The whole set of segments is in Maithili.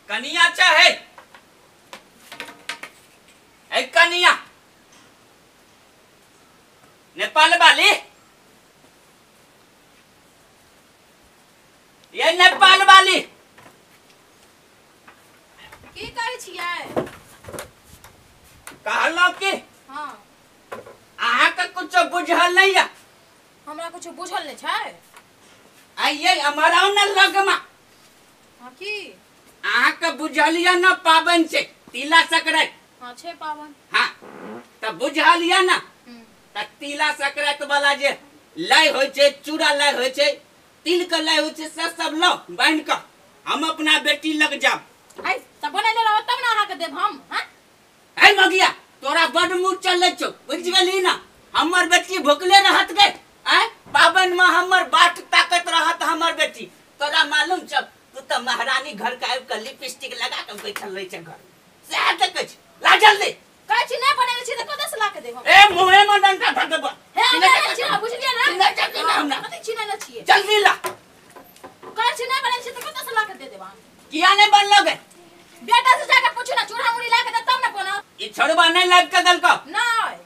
कनिया चाहे ए कनिया नेपाल वाली, ये नेपाल वाली की कहै छियै? कहलहुँ कि हां अहाँ के कुछ बुझल नहीं है। हमरा कुछ बुझल नहीं छै। आइए हमारा न लगमा। हां की अहाँ के बुझलिया न पाबनि छै तिला संक्रांति। हां छै पाबनि। हां त बुझलिया न त तिला संक्रांति वाला जे लाई होय छै, चूड़ा लाई होय छै, तिल के लाई होय छै, से सब लो बान्हि क हम अपना बेटी लग जाब। आइ त बनैले रहब तब न अहाँ के देब हम। हां ए मगिया तोरा बड मुंह चलै छौ, बुझ गेली ना? हमर बेटी भुखले रहत गे। आय पाबनि में हमर बाट ताकत रहत हमर बेटी। तोरा मालूम छौ तू त महारानी घर के आबि के लिपस्टिक लगा के बैठल रहै छै घर, सएह देखै छी। ला जल्दी। कहै छी नहि बनेने छी त कतऽ से ला के देब हम? ए मुँहे में डंडा धऽ देबौ। हे हमरा छी ना, बुझलियै ना? चिन्है छै कि ना हमरा? कथी चिन्है छियै? जल्दी ला। कहै छी नहि बनेने छी त कतऽ से ला के दे देब हम? किया नहि बनलो गे? बेटा से जाके पूछू ना, चूड़ा मुड़ी ला के दे तब ना बनत। ई छोड़बा नहीं लाबि के देलकौ? नहीं।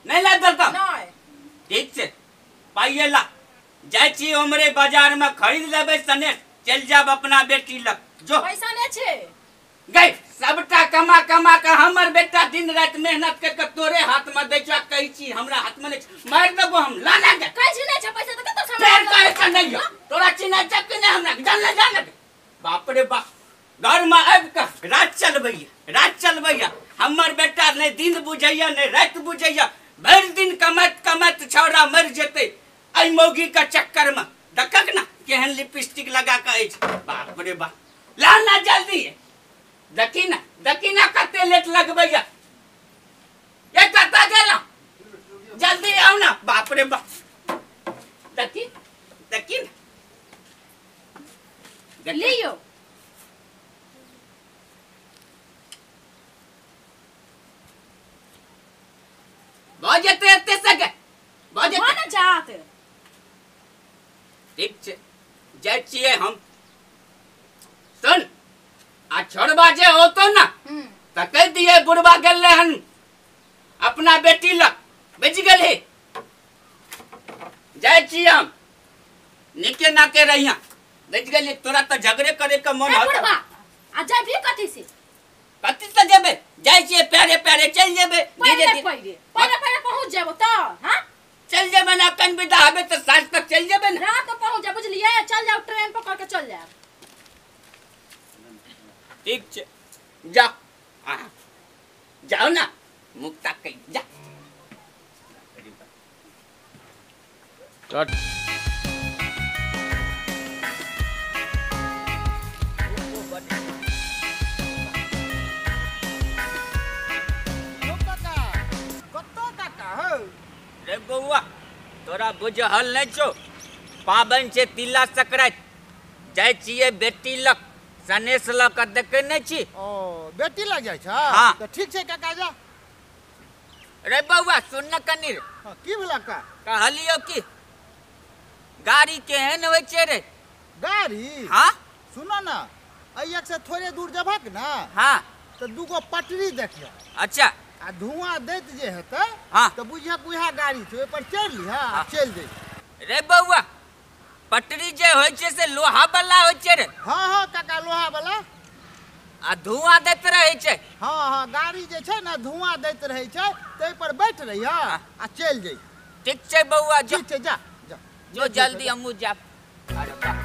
नहीं लाबि देलकौ? नहीं। ठीक छै पाइये ला, जाइ छी हमरे बाजार में खरीद लेबै सनेस, चलि जाब अपना बेटी लग। जो पैसा नहीं छै गई, सबटा कमा कमा के हमर बेटा दिन राति मेहनत कर के तोरे हाथ में दै छौ। कहै छी हमरा हाथ में नहीं छै, मारि देबो हम। ला ना गे। कहै छी नहीं छै पैसा त कतऽ से फेर कहै छै नहीं हो। तोरा चिन्है छै कि नहीं हमरा? जानले जानले। बाप रे बाप, घर में आबि के राज चलबैया, राज चलबैया। हमर बेटा नहीं दिन बुझैया नहीं राति बुझैया, भरि दिन कमाइत कमाइत छौड़ा मरि जेतै एहि मौगी के चक्कर में। देखक ना केहन लिपस्टिक लगा के अछि। बाप रे बाप, ला ना जल्दी। देखी ना देखी ना कते लेट लगबैया। ये कतऽ गेलौ? जल्दी आउ ना। बाप रे बाप, देखी देखी ना। लियो भऽ जेतै एते सके भऽ जेतै ना जात। ठीक छै जाइ छियै हम। सुन आ छोड़बा जे होतो ना त कहि दियै बुढ़बा गेलै हन अपना बेटी लग, बचि गेलही। जाइ छियै हम, नीके नाके रहिया। बचि गेली। तोरा त झगड़े करे के मन होत। बुढ़बा आ जाबी कथी से? कथी से जेबै? जाइ छियै पैरे पैरे चलि जेबै, धीरे धीरे पैरे पैरे पहुँच जेबो त। हां चलि जेबै ना, कन विदा हेबै त साँझ तक चलि जेबै ना। रात में पहुँच जाब बुझलियै। चल जाओ ट्रेन पकड़ के चल जाब। ठीक छै जा, जाओ ना मुक्ता कहि जा। रे बौआ तोरा बुझल नहीं छौ, पाबनि छै तिला संक्रांति, जाइ छियै बेटी लग सनेस लऽ कऽ। देखै नहि छी? ओ बेटी लग जाइ छ? हाँ। तऽ ठीक छै काका जा। रे बौआ सुन न कनी रे। हाँ, की भेला का? कहलियौ कि गाड़ी केहन होइ छै रे? गाड़ी? हाँ सुन ना, एहि से थोड़े दूर जेबहक ना। हाँ तऽ दूगो पटरी देखियह। अच्छा। आ धुआं दैत जे हेतै। हाँ तऽ बुझियह उएह गाड़ी छै, ओहि पर चढ़ि लिहऽ आ चलि जइहे। रे बौआ पटरी जे होइ छै से लोहा वाला होइ छै रे? हाँ हाँ काका लोहा वाला। आ धुआं दैत रहै छै? हाँ हाँ गाड़ी जे छै ने धुआं दैत रहै छै, ताहि पर बैठ रहिहऽ आ चलि जइहे। ठीक छै बौआ जो। ठीक छै जा जा जो जल्दी, हमहूँ जाब। अरे वाह।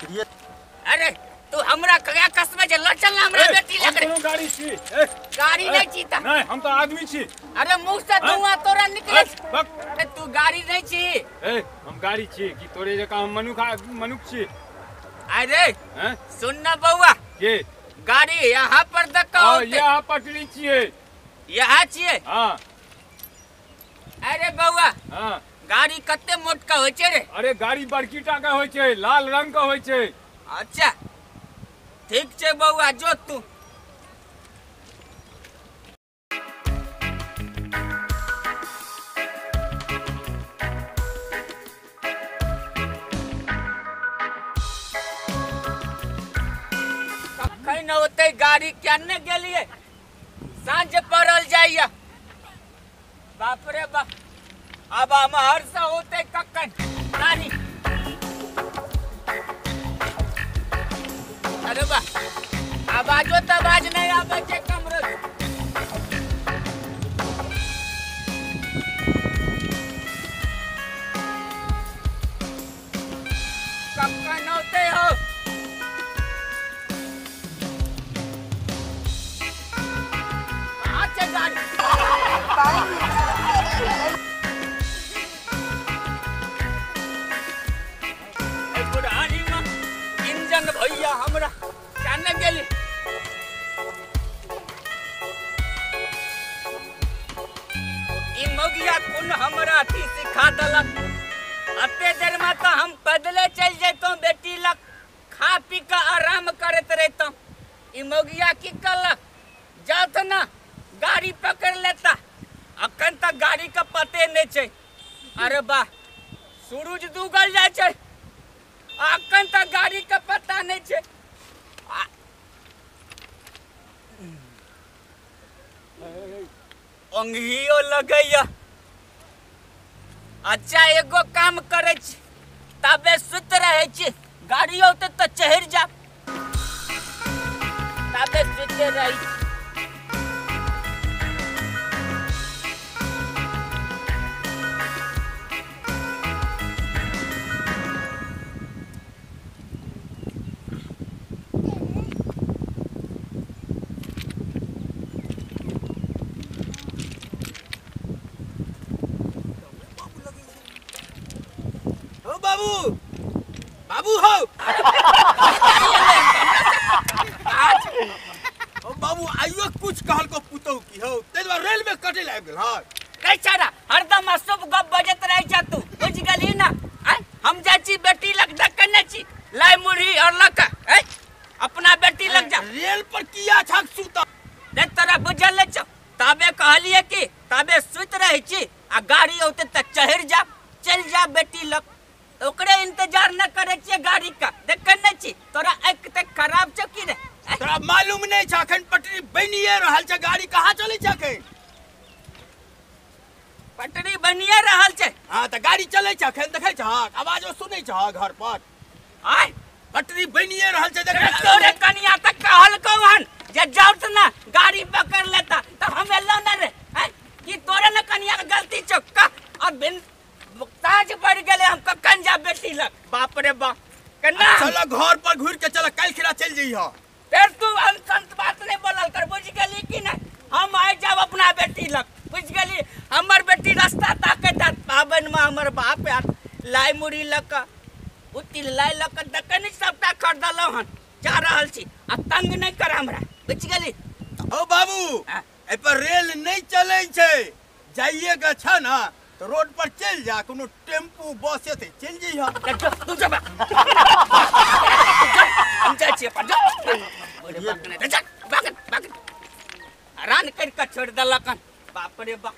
पटरिए। अरे तू हमरा कया कसमे जे ल चल ना हमरा बेटी लग रे। कोनो गाड़ी छी? ए गाड़ी नहीं छी त। नहीं हम तो आदमी छी। अरे मुंह से धुआं तोरा निकले। अरे तू गाड़ी नहीं छी। ए हम गाड़ी छी कि तोरे जका हम मनुख छी। अरे सुन ना बउआ के गाड़ी यहाँ पर धक्का होते। यहाँ पटरी छिए। यहाँ छिए? हां। अरे बउआ हां गाड़ी कते मोट का होय छै रे? अरे गाड़ी बड़की टा का होय छै, लाल रंग का होय छै। अच्छा ठीक छै बउआ जो तू। कखन होते गाड़ी क्या ने गेलिए, साँझ पड़ल जाइया। बाप रे बाप अब हमार से होते कखन गाड़ी। अरे बा आवाजो तो आवाज नहीं आवे छै कमरो। कखन होते हो? कहाँ छै गाड़ी? बुढ़ानी में इंजन भैया हमरा जाने गेली। ई मौगिया कोन हमरा अथी सिखा देलक। अते देर में तो हम पैदले चल जैतौं बेटी लग, खा पी के आराम करैत रहितौं। ई मौगिया की कलक जात ना गाड़ी पकड़ लेता। अखन तक गाड़ी के पते नहीं छै। अरे वाह सूरज डूबल जाइ छै, अखन तक गाड़ी के पता नहीं छै। ओंघियो लगैया। अच्छा एगो काम करै छी, तबे सुत रहै छी, गाड़ी औते तऽ चढ़ि जाब। तबे सुते रहै छी। बाबू बाबू हो बाबू आइयो कुछ कहल को पुतौ की हो ते दुआरे रेल में कटे लाग गेल। हां रे चारा हरदम अशुभ गप बजत रहे छ तू, बुझ गेली ना? हम जाइ छी बेटी लग धक्कने छी लाई मुरही और लक अपना बेटी लग जा। रेल पर किया छक सुता रे तोरा बुझल नै छौ? ताबे कहलिए कि ताबे सुत रहै छी आ गाड़ी औते त चढ़ि जा, चल जा बेटी लग। ओकरे इंतजार न करे छियै गाड़ी का। देखे नै छी तोरा आँखि तक खराब छौ की रे? तोरा मालूम नहीं छ अखन पटरी बनिए रहल छै, गाड़ी कहाँ चलै छै अखन? पटरी बनिए रहल छै। हां त गाड़ी चलै छै अखन, देखै छ आवाजो सुनै छ घर पर? आय पटरी बनिए रहल छै देख। तोरे कनिया तक कहलकौ हन जे जाउ त ना गाड़ी पकड़ लेता त हम एलौ ना रे। की तोरे न कनिया के गलती छौ का? अब बिन साँझ पड़ गेले हम कखन जा बेटी लग। बाप रे बाप केना चल घर पर घुर के चल, काल्हि खिरा चल जइह। फिर तू अनसंत बात नहीं बोलल कर, बुझ गेली कि नहीं? हम आइ जाब अपना बेटी लग, बुझ गेली? हमर बेटी रास्ता ताकैत आत पाबनि में हमर बाप आत लाई मुड़ी लग उती लाई लग देखै नहि सबटा खरीदलहुँ हन, जा रहल छी आ तंग नहीं कर हमरा, बुझ गेली? ओ बाबू एहि पर रेल नहीं चलै छै, जाइए के छ ना तो रोड पर चल जा, कोनो टेम्पू बस एतै चल जइह। तू जा हम जाइ छियै अपन, जा हरान करि कऽ छोड़ि देलक हन। बाप रे बाप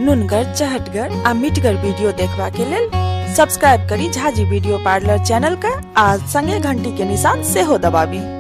नुनगर चहटगर आ मिठगर वीडियो देखबा के लेल सब्सक्राइब करी झाजी वीडियो पार्लर चैनल का आ संगे घंटी के निशान सेहो दबाबी।